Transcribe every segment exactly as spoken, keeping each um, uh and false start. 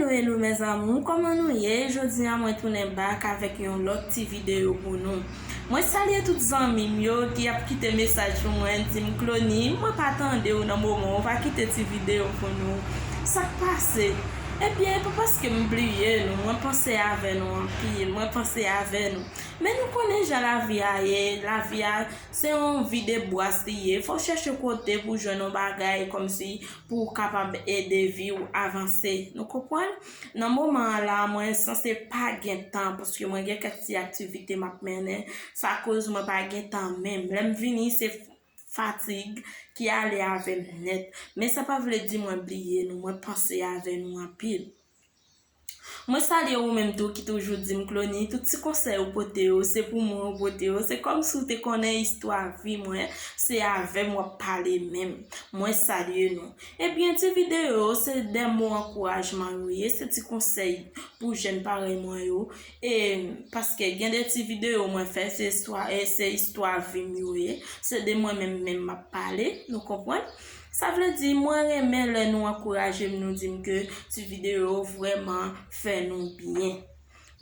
Hello mes amours, kòman nou ye? Jodi a mwen tounen back avèk yon lòt ti videyo pou nou. Mwen salye tout zanmi m yo ki ap kite mesaj pou mwen, di m, Clony, mwen pa tande w nan moman, ou pa kite ti videyo pou nou. Sa k pase? Ebyen, e pa paske m bliye nou, mwen panse avè nou anpil, mwen panse avè nou. Men nou konnen jan lavi a ye, lavi a se yon vi de bwas li ye, fò w chèche kote pou jwenn yon bagay kòmsi pou w kapab ede vi w avanse. Nou konprann? Nan moman an la, mwen sanse pa gen tan, paske mwen gen kèk ti aktivite m ap mennen. Sa koz mwen pa gen tan menm. Lè m vini, se fatig ki ale avè m nèt. Men sa pa vle di mwen bliye nou, mwen panse avè nou anpil. Mwen salye ou menm tou ki toujou di m, Clony, tout ti konsèy ou pote yo, se pou mwen ou pote yo. Se kòmsi w te konnen istwa vi mwen, se avè m w ap pale menm. Mwen salye nou. Ebyen, ti videyo yo, se de mo ankourajman yo ye, se ti konsèy pou jèn parèy mwen yo. E, paske gen de ti videyo mwen fè, se istwa, e se istwa vi m yo ye. Se de mwen menm menm m ap pale, nou konprann? Sa vle di, mwen renmen lè nou ankouraje m, nou di m ke ti videyo yo vrèman fè nou byen.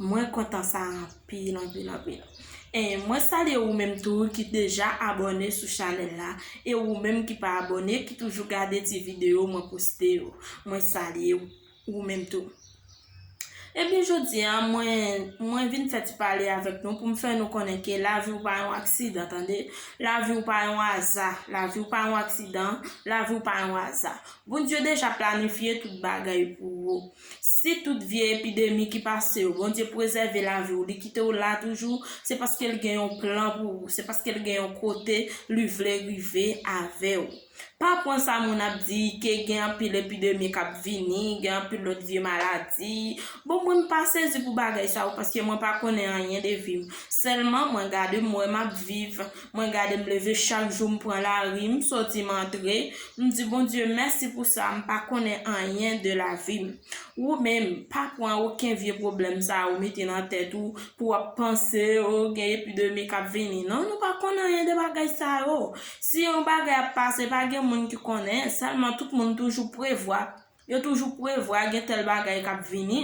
Mwen kontan sa anpil, anpil, anpil. E mwen salye ou menm tou ki deja abòne sou chanèl la, e ou menm ki pa abòne, ki toujou gade ti videyo mwen poste yo. Mwen salye ou, ou menm tou. Ebyen, jodi a, mwen, mwen vin fè ti pale avèk nou pou m fè nou konnen ke lavi w pa yon aksidan, tande? Lavi w pa yon aza, lavi w pa yon aksidan, lavi w pa yon aza. Bondye deja planifye tout bagay pou ou. Si tout vye epidemi ki pase yo, Bondye prezève lavi w, li kite w la toujou, se paske l gen yon plan pou ou, se paske l gen yon kote li vle rive avè w. Pa pran sa moun ap di, ke gen anpil epidemi k ap vini, gen anpil lòt vye maladi. Bon, mwen m pa sezi pou bagay sa yo, paske mwen pa konnen anyen de vi m. Sèlman, mwen gade m wè m ap viv, mwen gade m leve chak jou, m pran lari, m soti, m antre, m di Bondye mèsi pou sa, m pa konnen anyen de lavi m. Ou menm, pa pran okenn vye pwoblèm sa yo mete nan tèt ou pou w ap panse, o, gen epidemi k ap vini. Non, nou pa konn anyen de bagay sa yo. Si yon bagay ap pase, pa gen moun ki konnen, sèlman tout moun toujou prevwa. Yo toujou prevwa gen tèl bagay k ap vini.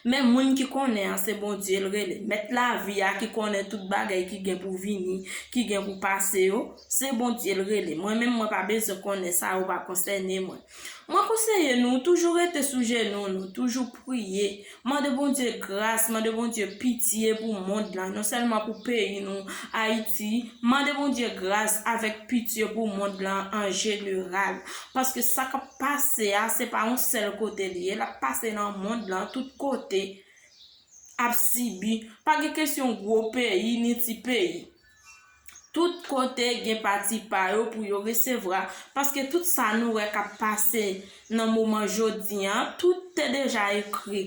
Men moun ki konnen an, se Bondye l rele. Mèt lavi a ki konnen tout bagay ki gen pou vini, ki gen pou pase yo, se Bondye l rele. Mwen menm, mwen pa bezwen konnen sa yo, pa konsène mwen. Mwen konseye nou, toujou rete sou jenou nou, toujou priye. Mande Bondye gras, mande Bondye pitye pou mond lan, non sèlman pou peyi nou, Ayiti. Mande Bondye gras avèk pitye pou mond lan an jeneral. Paske sa k ap pase a, se pa yon sèl kote li ye, l ap pase nan mond lan, tout kote ap sibi. Pa gen kesyon gwo peyi ni ti peyi. Tout kote gen pati pa yo pou yo resevwa, paske tout sa nou wè k ap pase nan moman jodi an, tout te deja ekri,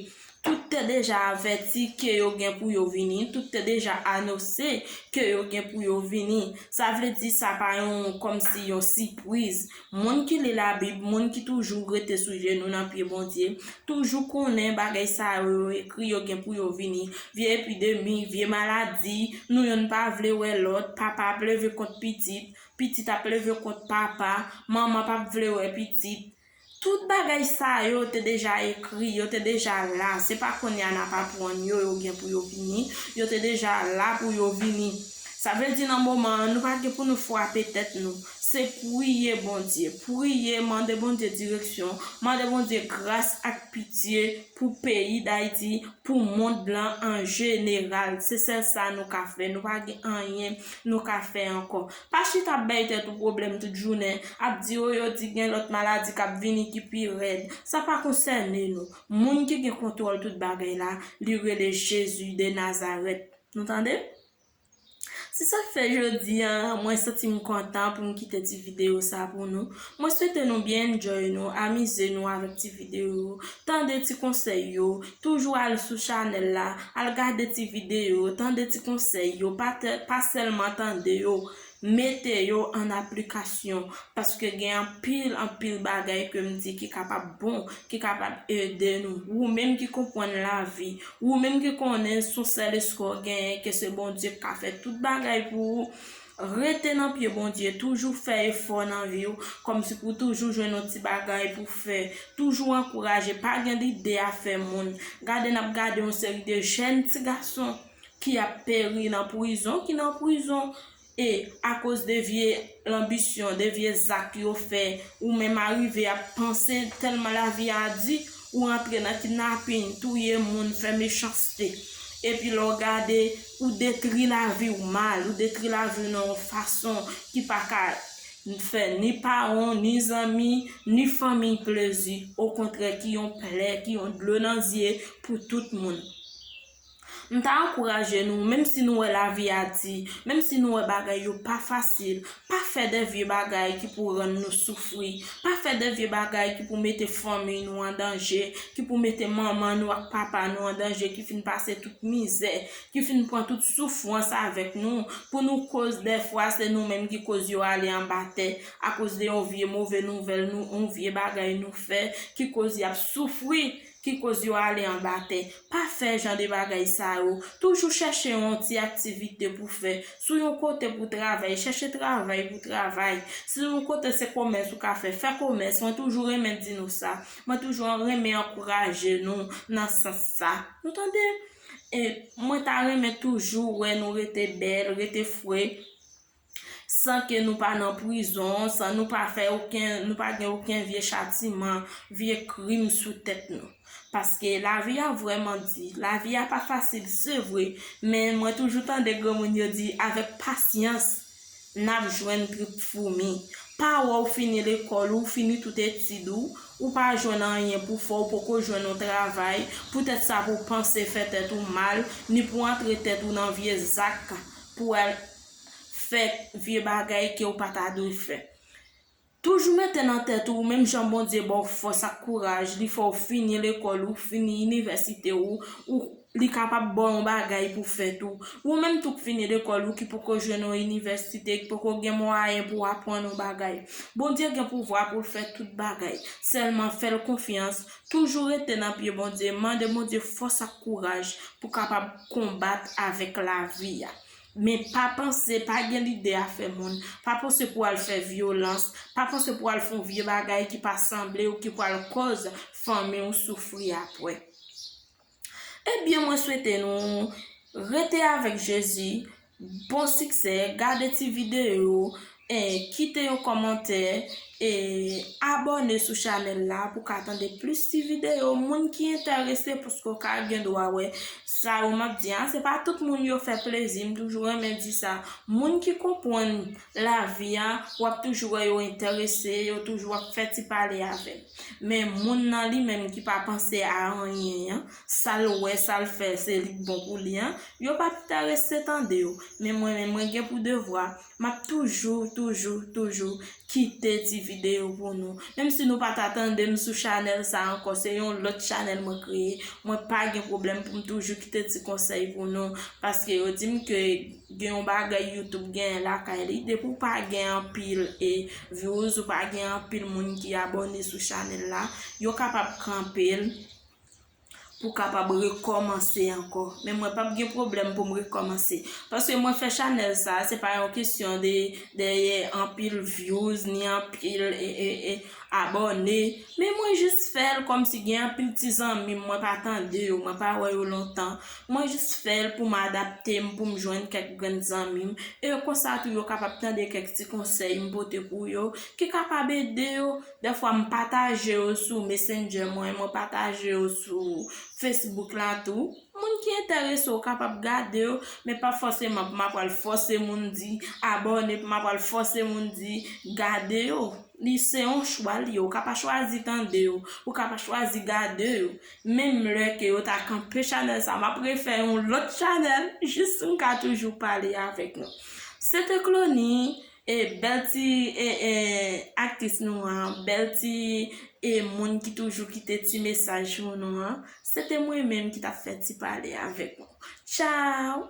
tout te deja avèti ke yo gen pou yo vini, tout te deja anonse ke yo gen pou yo vini. Sa vle di sa pa yon, kòmsi yon sipriz. Moun ki li Labib, moun ki toujou rete sou jenou nan pye Bondye, toujou konnen bagay sa yo, yo ekri, yo gen pou yo vini. Vye epidemi, vye maladi, nou yonn pa vle wè lòt, papa ap leve kont pitit, pitit ap leve kont papa, manman p ap vle wè pitit. Tout bagay sa yo te deja ekri, yo te deja la. Se pa kounye a n ap aprann yo, yo gen pou yo vini. Yo te deja la pou yo vini. Sa vle di nan moman an, nou pa gen pou nou frape tèt nou. Se priye Bondye. Priye, mande Bondye direksyon, mande Bondye gras ak pitye pou peyi Dayiti, pou mond lan an jeneral. Se sèl sa nou ka fè. Nou pa gen anyen nou ka fè ankò. Pa chita ap bay tèt ou pwoblèm tout jounen, ap di, o, yo di gen lòt maladi k ap vini ki pi rèd. Sa pa konsène nou. Moun ki gen kontwòl tout bagay la, li rele Jezi de Nazarèt. Nou tande? Se sa k fè jodi a, mwen santi m kontan pou m kite ti videyo sa pou nou. Mwen swete nou byen enjoy nou, amize nou avèk ti videyo yo, tande ti konsèy yo, toujou al sou chanèl la, al gade ti videyo, tande ti konsèy yo, pa tè-, pa sèlman tande yo, mete yo an aplikasyon, paske gen anpil, anpil bagay ke m di ki kapab bon, ki kapab ede nou. Ou menm ki konprann lavi, ou menm ki konnen se yon sèl espwa w genyen, ke se Bondye k ka fè tout bagay pou ou, Rete nan pye Bondye, toujou fè efò nan vi w, kòmsi pou toujou jwenn yon ti bagay pou fè. Toujou ankouraje, pa gen lide a fè moun. Gade n ap gade yon seri de jèn ti gason ki ap peri nan prizon, ki nan prizon, e akoz de vye lanbisyon, de vye zak yo fè, ou menm arive ap panse tèlman lavi a di, ou rantre nan kidnapin, touye moun, fè mechanste. Epi lè w gade, ou detri lavi w mal, ou detri lavi w nan yon fason ki pa ka fè ni paran w, ni zanmi, ni fanmi plezi. Okontrè, ki yon plè, ki yon dlo nan zye pou tout moun. M ta ankouraje nou, menm si nou wè lavi a di, menm si nou wè bagay yo pa fasil, pa fè de vye bagay ki pou rann nou soufri. Pa fè de vye bagay ki pou mete fanmi nou an danje, ki pou mete manman nou ak papa nou an danje, ki fin pase tout mizè, ki fin pran tout soufrans avèk nou, pou nou koz dèfwa se nou menm ki koz yo ale anba tè, akoz de yon vye move nouvèl nou, yon vye bagay nou fè, ki koz y ap soufri, ki koz yo ale anba tè. Pa fè jan de bagay sa yo. Toujou chèche yon ti aktivite pou fè. Si w yon kote pou travay, chèche travay pou travay. Si w yon kote se komès ou ka fè, fè komès. Mwen toujou renmen di nou sa. Mwen toujou renmen ankouraje nou nan sans sa. Nou tande? E mwen ta renmen toujou wè nou rete bèl, rete fre, san ke nou pa nan prizon, san nou pa fè okenn, nou pa gen okenn vye chatiman, vye krim sou tèt nou. Paske lavi a vrèman di, lavi a pa fasil, se vre, men mwen toujou tande granmoun yo di, avèk pasyans, n ap jwenn trip foumi. Pa wè w fini lekòl ou, fini tout etid ou, ou pa jwenn anyen pou fè, ou poko jwenn yon travay, poutèt sa pou w panse fè tèt ou mal, ni pou antre tèt ou nan vye zak, pou w al fè vye bagay ke w pa ta dwe fè. Toujou mete nan tèt ou, menm jan Bondye ba w fòs ak kouraj, li fè w fini lekòl ou, fini inivèsite ou, ou, li kapab ba w yon bagay pou fè tou. Ou menm tou k fini lekòl ou, ki poko jwenn yon inivèsite, ki poko gen mwayen pou w aprann yon bagay. Bondye gen pouvwa pou l fè tout bagay. Sèlman fè l konfyans, toujou rete nan pye Bondye, mande Bondye fòs ak kouraj pou kapab konbat avèk lavi a. Men pa panse, pa gen lide a fè moun. Pa panse pou al fè vyolans. Pa panse pou al fè yon vye bagay ki pa sanble w, ki pral koz fanmi w soufri apre. Ebyen, mwen swete nou rete avèk Jezi. Bon siksè. Gade ti videyo, e, kite yon kòmantè, e, abòne sou chanèl la pou ka tande plis ti videyo. Moun ki enterese, paske w ka gen dwa wè sa yo m ap di a, se pa tout moun yo fè plezi, m toujou renmen di sa. Moun ki konprann lavi a, w ap toujou wè yo enterese, yo toujou ap fè ti pale avè m. Men moun nan li menm ki pa panse a anyen an, sa l wè, sa l fè, se li k bon pou li an, yo p ap enterese tande yo. Men mwen menm, mwen gen pou devwa, m ap toujou, toujou, toujou kite ti videyo pou nou. Menm si nou pa ta tande m sou chanèl sa ankò, se yon lòt chanèl mwen kreye. Mwen pa gen pwoblèm pou m toujou kite ti konsèy pou nou. Paske yo di m ke gen yon bagay YouTube genyen lakay li. Depi w pa gen anpil, e, views, ou pa gen anpil moun ki abòne sou chanèl la, yo kapab kanpe l pou kapab rekòmanse ankò. Men mwen p ap gen pwoblèm pou m rekòmanse. Paske mwen fè chanèl sa, se pa yon kesyon de, de anpil views, ni anpil, e, e, e, abòne. Men mwen jis fè l kòmsi gen anpil ti zanmi m, mwen pa tande yo, mwen pa wè yo lontan. Mwen jis fè l pou m adapte m, pou m jwenn kèk grenn zanmi m. E konsa tou, yo kapab tande kèk ti konsèy m pote pou yo, ki kapab ede yo. Dèfwa m pataje yo sou Messenger mwen, mwen pataje yo sou Facebook la tou. Moun ki enterese, w kapab gade yo, men pa fòseman pou m ap pral fòse moun di abòne, pou m ap pral fòse moun di gade yo. Li se yon chwa li ye, ou ka pa chwazi tande yo, ou ka pa chwazi gade yo. Menm lè ke yo ta kanpe chanèl sa, m ap refè yon lòt chanèl, jis pou m ka toujou pale avèk nou. Se te Clonie, e bèl ti, e, e, aktris nou an, bèl ti, e moun ki toujou kite ti mesaj pou nou an. Se te mwen menm ki t ap fè ti pale avèk nou. Tchaw!